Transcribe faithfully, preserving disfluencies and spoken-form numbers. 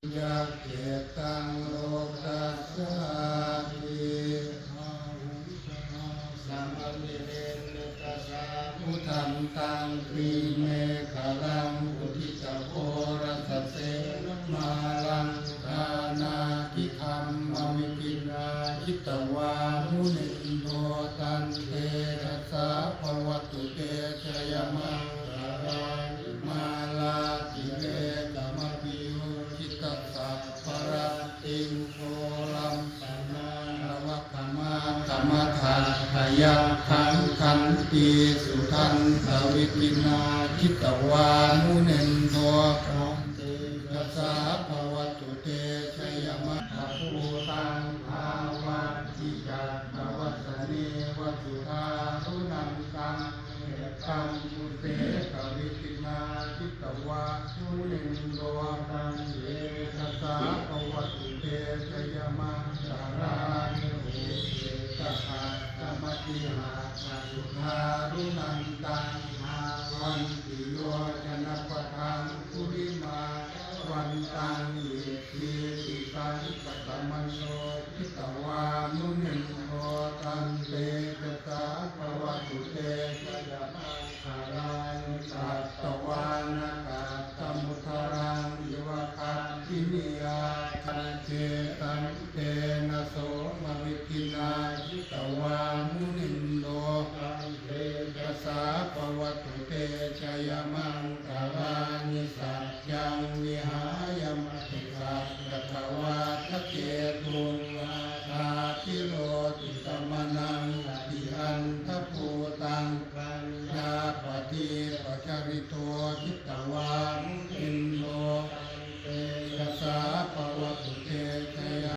Yakkhetaṃ lokassāti. Bāhuṃ sahassamabhinimmitasāvudhantaṃ, Girimekhalaṃ uditaghorasasenamāraṃ, Dānādidhammavidhinā jitavā munindo, Tantejasā bhavatu te jayamaṅgalāni. Mārātirekamabhiyujjhitasabbarattiṃ, Ghorampanāḷavakamakkhamathaddhayakkhaṃ, Khantīsudantavidhinā jitavā munindo, Tantejasā bhavatu te jayamaṅgalāni. Bhūtaṃ dāvaggicakkamasanīva sudāruṇantaṃ, Mettambusekavidhinā jitavā munindo, Tantejasā bhavatu te jayamaṅgalāni. Ukkhittakhaggamatihatthasudāruṇantaṃ, Dhāvantiyojanapathaṅgulimālavantaṃ, Iddhībhisaṅkhatamano jitavā munindo,